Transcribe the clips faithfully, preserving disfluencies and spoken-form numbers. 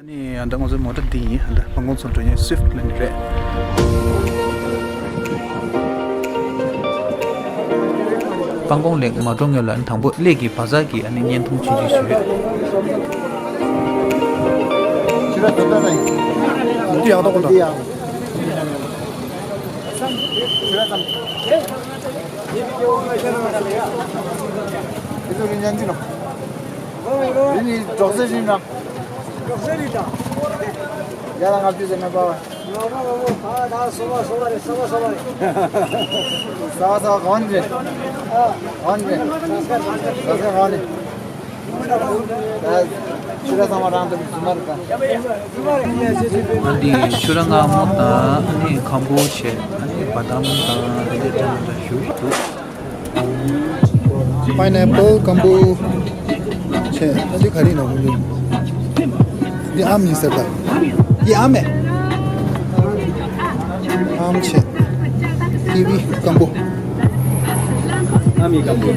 ནི་ཨ་ད་ང་ཚོའི་མོ་ཊ་འདི་ཡིན། ཨ་ད་སྤང་གོང་ཚུར་འགྲོ་མཁན་སུའིཕ་ལེན་རེད། སྤང་གོང་ལེགས་མ་འགྲོ་སྔོན་ལ་ཨ་ནི་དང་པོ་གླེ་གི་བ་ཛར་གྱི་ཨ་ནི་བརྙན་ཐུང་ཆུང་ཆུང་ཞུས། འདི་ཡག་ཐོག་གོ། འདི་ནི་འབྲོག་ཟས་རིགས་ན། འབྲོག་ཟས་རིགས་དང་། ཡ་ལ་ང་བཅུ་ཟེར་ན་པ། ལོ་མ་ལོ་མ་ད་ད་སོ་བ་སོ་བ་རེད། སོ་བ་སོ་བ་རེད། སོ་བ་སོ་བ་གོན་རེད། གོན་རེད། ད་ས་གོན་རེད། ད་ཕྱུ་ར་ཚང་མ་རང་དུ་བཟུང་མ་རེད་ད། ཨ་འདི་ཕྱུ་ར་མངར་མོ་དང་ཨ་ནི་ཁམ་བུ་བྱས། ཨ་ནི་བ་དམ་དང་དེ་འདྲ་འདྲ་འདྲ་ཞུ་ཞུ། Pineapple gumbo བྱས། ཨ་འདི་ག་རེ་ཡིན་ནམ་འདི། འདི་ཨམ་ཡིན་ཟེར་ད། འདི་ཨམ་མེ། ཨམ་བྱས། Kiwi gumbo། ཨ་མི་སྐམ་པོ།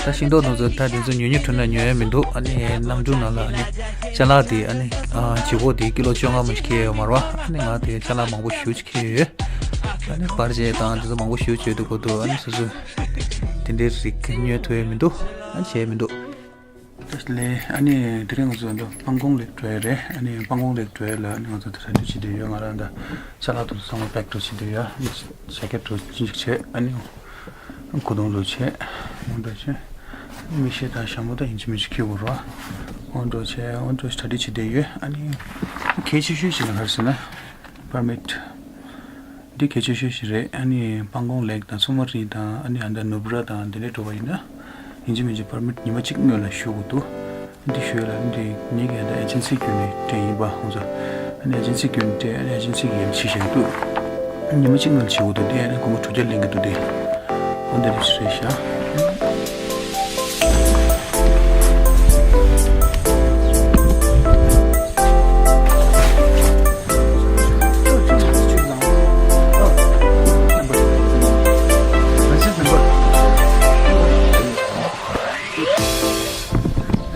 ད་ཤིང་ཏོག་དེ་ཚོ་ད་དེ་ཚོ་ཉོ་ཉོ་འཕྲོ་ན་ཉོ་ཡ་མི་འདུག་ཨ་ནི་གནམ་གྲུ་ནང་ལ་ཨ་ནི་ཅ་ལག་དེ་ཨ་ནི་ཨ་བྱེད་སྒོ་དེ་ཀི་ལོ་བཅོ་ལྔ་མ་ཞིག་ཁྱེར་ཡོད་མ་རེད་བ། ཨ་ནི་ང་དེ་ཅ་ལག་མང་པོ་ཞེ་པོ་ཅིག་ཁྱེར་ཡོད། ཨ་ནི་པར་ཆས་དང་དེ་ཚོ་མང་པོ་ཞེ་པོ་ཅིག་ཡོད་དུས་སྐབས་དུ་ཨ་ནི་སོ་སོས་དེ་འདྲའི་རིགས་ཉོ་ཐུབ་ཡ་མི་འདུག་ཨ་ནི་བྱས་མི་འདུག་ལས་ཨ་ནི་དེ་རིང་ང་ཚོ་འདི་སྤང་གོང་ལེགས་འགྲོ་ཡ་རེད། ཨ་ནི་སྤང་གོང་ལེགས་འགྲོ་ཡ་ལ་ཨ་ནི་ང་ཚོ་དེ་གྲ་སྒྲིག་བྱེད་བསྡད་ཡོད། ང་རང་འདི་ཅ་ལག་དེ་ཚོ་ཚང་མ་པེག་འགྲོ་བྱེད་བསྡད་ཡོད། ཨ་ནི་ཇེ་ཀེཊ་འགྲོ་ཅི་འཇིག་བྱས། ཨ་ནི་གོས་ཐུང་འགྲོ་བྱས། འོ་འདྲ་བྱས། མིག་ཤེལ་དང་ཞྭ་མོ་དང་ཡིན་གཅིག་མིན་གཅིག་འཁྱེར་དགོས་རེད་བ། འོ་འདྲ་བྱས། འོ་འདྲ་གྲ་སྒྲིག་བྱེད་བསྡད་ཡོད། ཨ་ནི་གལ་ཆེ་ཤོས་ཅིག་ལ་ག་རེ་ཟེར་ན་པར་མིཊ། འདི་གལ་ཆེ་ཤོས་ཤིག་རེད། ཨ་ནི་སྤང་གོང་ལེགས་དང་མཚོ་མོ་རི་དང་ཨ་ནི་ཨ་མདའ་ནུབ་ར་དང་དེ་འདྲ་འགྲོ་བ་ཡིན་ན། ཡིན་གཅིག་མིན་གཅིག་པར་མིཊ་ཉི་མ་གཅིག་སྔོན་ལ་ཞུ་དགོས་འདུག་འདི་ཞུ་ཡ་ལ་འདི་ངེད་ཀྱི་ཨ་མདའ་ཨེ་ཇེན་སི་བརྒྱུད་ནས་སྤྲད་ཡིན་པ་ཧོང་ཟེར། ཨ་ནི་ཨེ་ཇེན་སི་བརྒྱུད་ནས་སྤྲད། ཨ་ནི་ཨེ་ཇེན་སི་གིས་ཡར་ཕྱི་བཞག་འདུག་ཉི་མ་གཅིག་སྔོན་ལ་ཞུ་དགོས་འདུག་འདི་ཨ་ནི་སྒོར་མོ་དྲུག་བརྒྱ་ལེན་གྱི་འདུག་འདི་འོ་འདི་འདྲ་ཞིག་རེད་ཤག་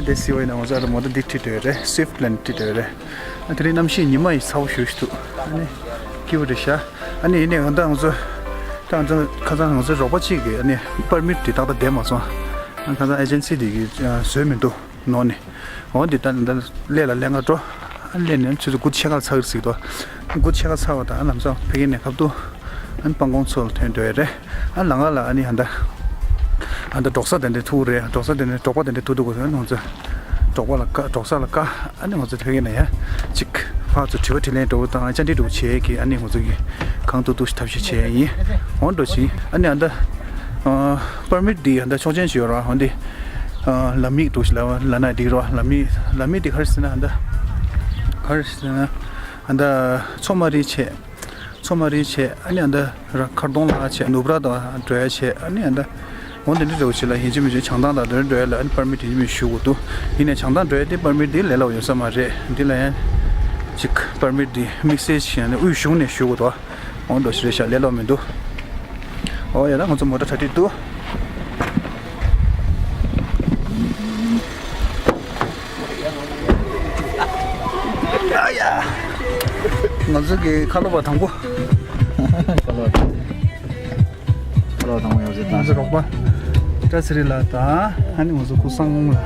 དེ་སི་ཝའི་ནང་ང་ཚོ་ཨ་ད་མོ་ཊ་འདི་ཁྲིད་འགྲོ་ཡོད་རེད། སུའིཕ་ལེན་ཁྲིད་འགྲོ་ཡོད་རེད། ཨ་དེ་རིང་གནམ་གཤིས་ཉི་མ་ཡི་ཚ་བོ་ཞེ་པོ་ཞིག་འདུག་ཨ་ནི་སྐྱིད་པོ་རེད་ཤག་ཨ་ནི་ཡིན་ནའི་ང་ད་ང་ཚོ་ད་ང་ཚོ་ཁ་སང་ང་ཚོའི་རོགས་པ་གཅིག་གིས་ཨ་ནི་པར་མིཊ་དེ་ཏག་ཏག་བསྡད་མ་སོང་། ཨ་ཁ་སང་ཨེ་ཇེན་སི་དེ་གིས་བཟོས་མི་འདུག་ནོར་ནས། འོ་འདི་ལྟར་འདི་ལས་ལ་ལས་ཀ་འགྲོ། ཨ་ལས་ནས་ཆུ་ཚོད་དགུ་ཕྱེད་ཀ་ལ་ཚར་གི་ཟིག་དོ། དགུ་ཕྱེད་ཀ་ཚར་བ་དང་ལམ་སང་ཕ་གི་ནས་ཁ་ཐུག་ཨ་ནི་སྤང་གོང་ཚོ་ལ་ཐོན་འགྲོ་ཡ་རེད། ཨ་ལམ་ཁ་ལ་ཨ་ནི་ཨ་མདའ་ཨ་མདའ་འབྲོག་ས་དེ་འདྲ་ཐུག་རེད། འབྲོག་ས་དེ་འདྲ་འབྲོག་པ་དེ་འདྲ་ཐུག་འདུག་གོ་ང་ཚོ་འབྲོག་པ་ལ་བཀའ། འབྲོག་ས་ལ་བཀའ། ཨ་ནི་ང་ཚོ་ཕ་གི་ནས་ཡ་གཅིག་ཕར་ཚུར་དྲི་བ་དྲིས་ལན་འདྲ་པོ་དང་བཅར་འདྲི་འདྲ་པོ་བྱེད་ཀྱི། ཨ་ནི་ང་ཚོ་གི་གང་ཐུབ་ཐུབ་ཞིག་ཐབས་ཤེས་བྱེད་ཡ་ཡིན། འོ་འགྲོ་ཞིག་ཨ་ནི་ཨ་མདའ་པར་མིཊ་འདི་ཨ་མདའ་ཆོག་མཆན་ཞིག་ཡོད་ར། འོ་འདི་ལམ་ཡིག་འདྲ་པོ་ཞིག་ལབ་ན་འགྲིག་ར། ལམ་ཡིག་ལམ་ཡིག་འདི་ག་རེ་ཟེར་ན་ཨ་མདའ་ག་རེ་ཟེར་ན་ཨ་མདའ་མཚོ་དམར་རི་བྱས། མཚོ་དམར་རི་བྱས། ཨ་ནི་ཨ་མདའ་ར་མཁར་གདོང་ལ་བྱས། ནུབ་ར་དང་འགྲོ་ཡ་བྱས། ཨ་ནི་ཨ་མདའ་འོ་འདི་འདྲ་འདྲ་པོ་ཞིག་ལ་ཡིན་གཅིག་མིན་གཅིག་བྱང་ཐང་དང་འདི་འདྲ་འགྲོ་ཡ་ལ་ཨ་ནི་པར་མིཊ་ཡིན་གཅིག་མིན་གཅིག་ཞུ་དགོས་འདུག་ཡིན་ནའི་བྱང་ཐང་འགྲོ་ཡ་དེ་པར་མིཊ་དེ་ལས་སླ་པོ་ཡོད་ས་མ་རེད། འདི་ལ་ཡང་གཅིག་པར་མིཊ་དེ་དམིགས་བསལ་ཞིག་ཡང་ནི་དབུས་གཞུང་ནས་ཞུ་དགོས་འདུག་འོ་འདྲ་པོ་ཞིག་རེད་ཤག་ལས་སླ་པོ་མི་འདུག་འོ་ཡ་ད་ང་ཚོ་མོ་ཊ་གྲ་སྒྲིག་འདུག་ཨ་ཡ། ང་ཚོ་གི་ཁ་ལོ་བ་དང་པོ། ཁ་ལོ་བ་དང་པོ་ཡོད་ཟེར་ང་ཚོ་རོགས་པ་བཀྲ་ཚེ་རིང་ལགས་དང་ཨ་ནི་ང་ཚོ་སྐུ་སངས་ལགས།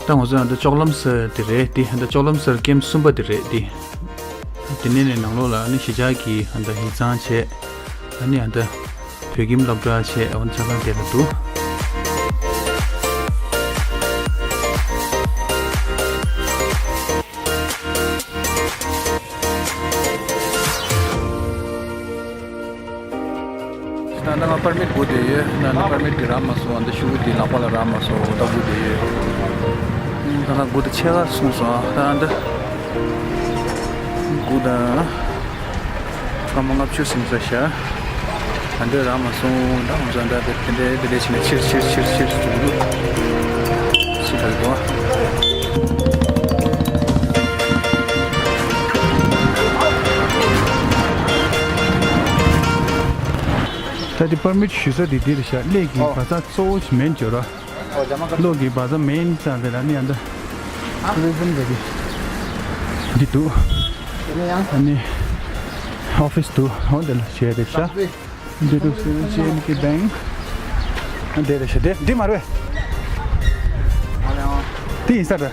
ད་ང་ཚོ་ཡང་འདི་ལྕོག་ལམ་སར་དེ་རེད། དེ་འདི་ལྕོག་ལམ་སར་ཀེམ་གསུམ་པ་དེ་རེད། དེ་དེ་ནས་ནས་ནང་ལོགས་ལ་ཨ་ནི་གཞིས་ཆགས་ཀྱི་ཨ་འདི་ཡིག་ཚང་བྱས། ཨ་ནི་ཨ་འདི་བོད་ཁྱིམ་སློབ་གྲྭ་བྱས། ཨ་ནི་ཆ་ཚང་དེ་ལ་འདུག་ད་ལྟ་ང་པར་མིཊ་སྒུག་བསྡད་ཡོད། ད་ལྟ་པར་མིཊ་དེ་རག་མ་སོང་། ད་ཤོག་བུ་དེ་ལག་པ་ལ་རག་མ་སོང་། ད་སྒུག་བསྡད་ཡོད། ད་ལྟ་སྒུག་ད་ཕྱེད་ཀ་སོང་སོང་། ད་ལྟ་སྒུག་ད་སྐར་མ་ལྔ་བཅུ་ཟིན་ཚར་ཤག་ད་འདོད་རག་མ་སོང་། ད་ང་ཚོ་འདྲ་དེ་དེ་འདྲའི་དེ་འདྲའི་བྱས་ནས་ཕྱིར་ཕྱིར་ཕྱིར་ཕྱིར་འགྲོ་གི་འདུག་ཅི་ལྟར་འགྲོ། ད་དེ་པར་མིཊ་ཞུ་ས་དེ་འདི་རེད་ཤག་ལས་ཀྱི་ཨོ། ག་ས་གཙོ་བོ་ཞིག་མིན་འགྱུར་ར། ཨོ། ལས་མ་ག་ལོ་གི་བ་ཟ་མེན་ཙང་དེ་ལ་ནི་ཡང་ད་ཧ། ཊུ་རི་ཟམ་དེ་གི་འདི་འདུག་དེ་ནས་ཡང་ཨ་ནི་ཨོ་ཕིས་འདུག་ཨོ་དེ་ལ་བྱས་རེད་ཤག་འདི་འདུག་སེ་ཇེ་ཨེན་ཀེ་བེང་། ཨ་འདི་རེད་ཤག་འདི་འདི་མ་རེད་པས། འདི་ཡིན་ས་རེད།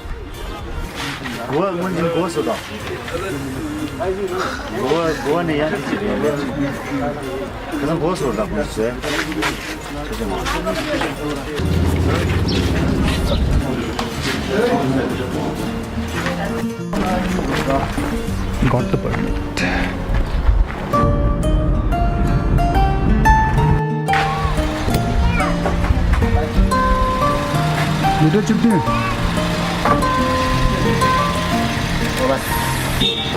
སྒོ་སྔོན་འཛིན་སྒོ་སུ་དང་། སྒོ་སྒོ་ནས་ཡང་དེ་ཅི་རེད། ཁ་སང་སྒོ་སུ་དང་སྒོ་སུ། Got the permit. ལི་ཊར་བཅུ་བདུན།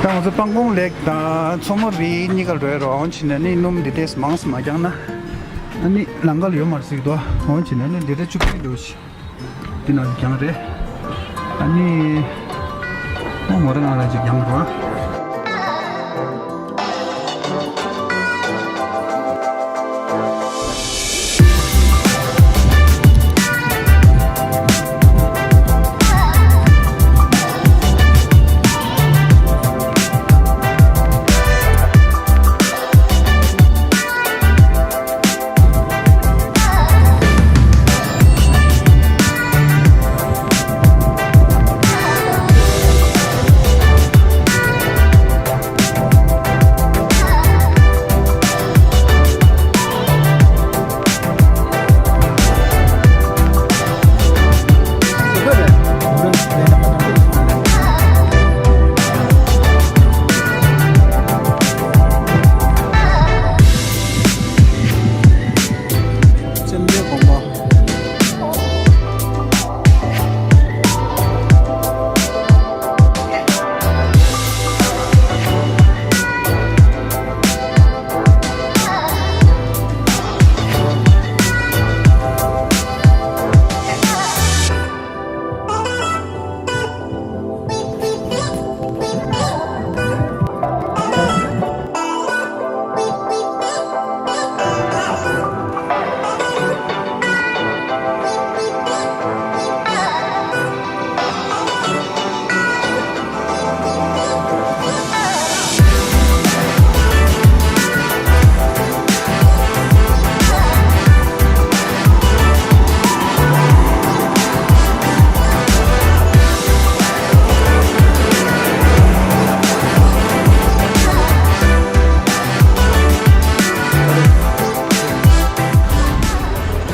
ད་ང་ཚོ་སྤང་གོང་ལེག་དང་མཚོ་མོ་རི་གཉིས་ཀ་རོལ་རོགས་འོང་ཕྱིན་ནས་ནི་སྣུམ་འདི་ཏོག་ཙམ་མང་ཙམ་མ་བརྒྱངས་ན། ཨ་ནི་ལམ་ཁ་ལ་ཡོད་མ་རེད་ཟེར་གྱི་འདུག་འོང་ཕྱིན་ནས་ནི་ལི་ཊར་བཅུ་བདུན་འདུག་འདི་ནང་བཞིན་རྒྱང་རེད། ཨ་ནི། ཨོ་མོ་རང་ང་ལ་ཅིག་རྒྱང་རོ།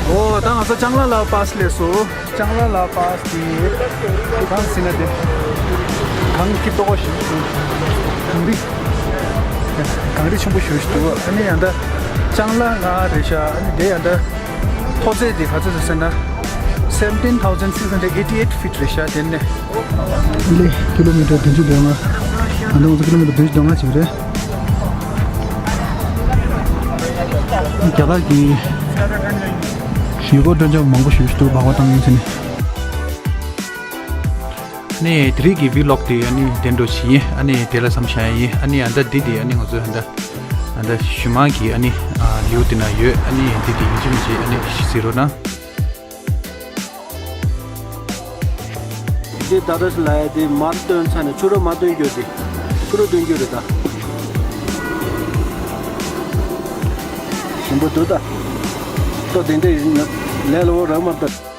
ཨོ། ད་ང་ཚོ་ལྕང་ལ་ལ་པཱ་སི་སླེབས་སོང་། ལྕང་ལ་ལ་པཱ་སི་དེ་གང་ཟེར་ན་དེ་གངས་ཀྱི་ཏོག་ཞིག་འདུག་གངས་རི། གངས་རི་ཆེན་པོ་ཞེ་པོ་ཅིག་འདུག་ཨ་ནི་ཡང་ད་ལྕང་ལ་ལ་རེད་ཤག་ཨ་ནི་དེ་ཡང་ད་མཐོ་ཚད་དེ་ག་ཚོད་རེད་ཟེར་ན་seventeen thousand six hundred eighty eight feet རེད་ཤག་དེ་ནས། ལི་ཀི་ལོ་མི་ཊར་བདུན་ཅུ་དོན་ལྔ། ད་ལྟ་ང་ཚོ་ཀི་ལོ་མི་ཊར་བདུན་ཅུ་དོན་ལྔ་ཅིག་རེད། རྒྱ་གར་གྱི་ཡུལ་སྐོར་སྤྲོ་འཆམ་མང་པོ་ཞེ་པོ་ཅིག་འདུག་འབག་པ་བཏང་ཡིན་ཟེར་ནས། ཨ་ནི་དེ་རིང་གི་བི་ལོག་དེ་ཨ་ནི་དེ་འདྲ་ཞིག་ཡིན། ཨ་ནི་དེ་ལ་མཚམས་བཞག་ཡ་ཡིན། ཨ་ནི་ཨ་ད་འདི་དེ་ཨ་ནི་ང་ཚོ་ཨ་ད་ཨ་ད་ཞུ་མ་གི་ཨ་ནི་ཨ་ལེའུ་དེ་ན་ཡོད། ཨ་ནི་འདི་དེ་ཡིན་གཅིག་མིན་གཅིག་ཨ་ནི་གཟིགས་རོགས་གནང་། འདི་ད་ལྟ་ལ་ཡ་དེ་མར་བཏོན་ཚར་ནས་ཕྱི་རུ་མ་བཏོན་རྒྱུ་དེ། ཕྱི་རུ་བཏོན་རྒྱུ་རེད་ད། ཞིམ་པོ་འདུག་ད། ཏོ་དེ་འདྲ་ཡིན་ན་ལས་སླ་བོ་རག་མ་ད།